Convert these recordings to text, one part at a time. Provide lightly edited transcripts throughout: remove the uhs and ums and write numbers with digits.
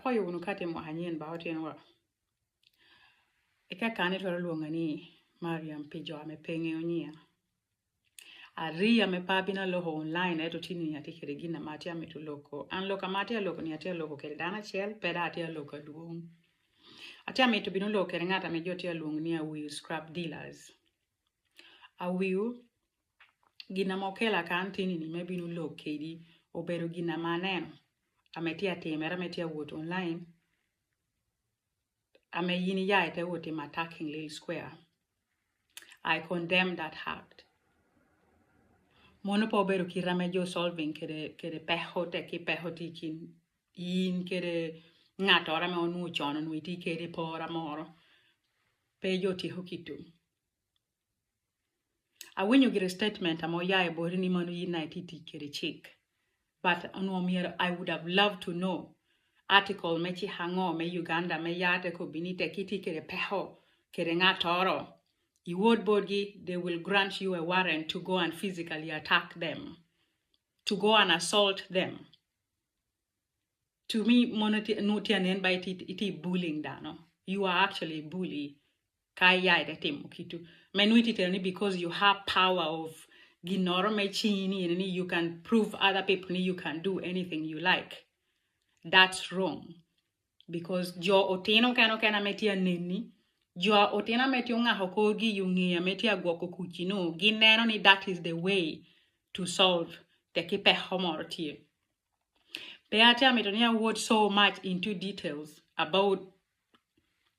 Apwoyo wunu kati mwaka nyen ba otyeno wa. Eka kan itwero lwonga ni Mariam pi jo ame pe ngeyo nyinga. Ariya me pe abino aloko online ento tye ni atye kwede gin ma atye amito loko. An lok ma atye aloko ni atye aloko kwede dano acel pe dong atye aloko adwong. Atye amito bino loko kwede ngat ame jo tye alwongo ni Awiu Scrap Dealers. Awiu gin ma okela kan tye ni me bino lok kwedi obedo gin ma aneno ame tye atimere ame tye awot online ame in iya ite wot timo attacking Lil Square. I condemn that act. Mono pe obedo kit ame jo solving kede kede peko tek ki peko tye i kin in kede ngatoro ame onongo con onongo itye kede i pora moro pe jo tyeko kito. Awinyo gire statement ame oyayo boti ni mano in aye itye tic kede cik but onongo myero I would have loved to know article me cik ango me Uganda me yate kobi ni tek itye kede peko kede ngatoro iwot botgi they will grant you a warrant to go and physically attack them to go and assault them to me mono nongo tye anen ba itye bullying dano you are actually a bully Ka iya ite timo kitu me nongo iti tero ni because you have power of ginoro me cingi ni ene ni you can prove other people ni you can do anything you like that's wrong because jo otino kene okene ame tye aneni jo otino ame tye ongako korgi i ongeya ame tye agwoko kuc no gineno ni that is the way to solve teki peko moro tye. Pe atye amito ni awot so much into details about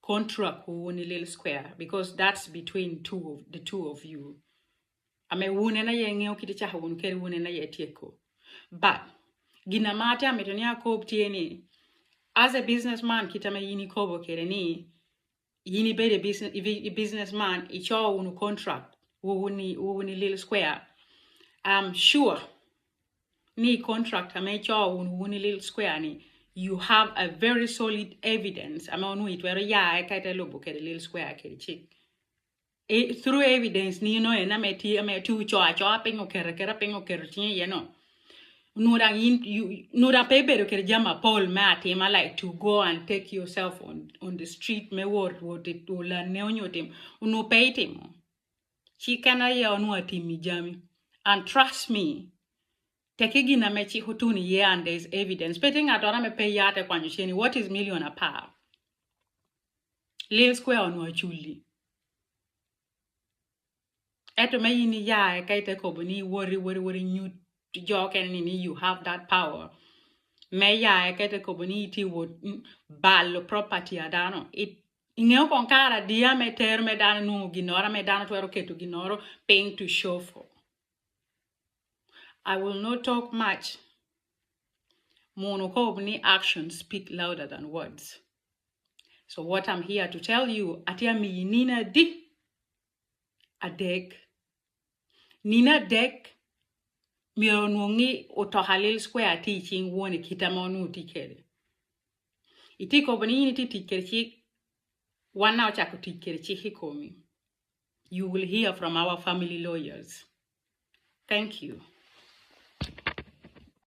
contract wu ni Lil Square because that's between two of the two of you. Ame wun en aye ngeyo kit icako wun kede wun en aye tyeko. But gina ma atye amito ni akob tye ni as a businessman kit ame in ikobo kede ni in ibedo a business, a businessman ico wunu contract wu ni wu ni Lil Square. I'm sure ni contract ame ico wunu wun i Lil Square ni you have a very solid evidence ame onongo itwero yaye ka ite lubo kede Lil Square kede cik e, through evidence ni no en ame tye ame tye oco acoa piny oketo aketa piny oketo cinge iye no onongo dang in onongo dang pe ibedo kede jami mapol me atima like to go and take yourself on, on the street me wot wot olanne onyo timo onongo pe itimo Cik en aye onongo atimi jami and trust me teki gin ame cik otuni iye and there is evidence pe tye ngat oro ame pe yate kwanyo ceni what is million apar Lil square onongo aculi eto me in iya ka ite kobo ni woti woti woti nyut jo okene ni ni you have that power me ya ka ite kobo ni itye wot balo property a dano it Ingeyo kong kare adiya me tero me dano nongo ginoro me dano twero keto ginoro piny to show for. I will not talk much. Muno kob ni actions speak louder than words. So what I'm here to tell you, atye amiyi nino adi? Adek. Nino adek myero onwong ni otoka Lil Square tye i cing wone kite ma onongo tye kwede. Itye kobo ni in itye tic kwede cik, wan na ocako tic kwede cik i komi. You will hear from our family lawyers. Thank you.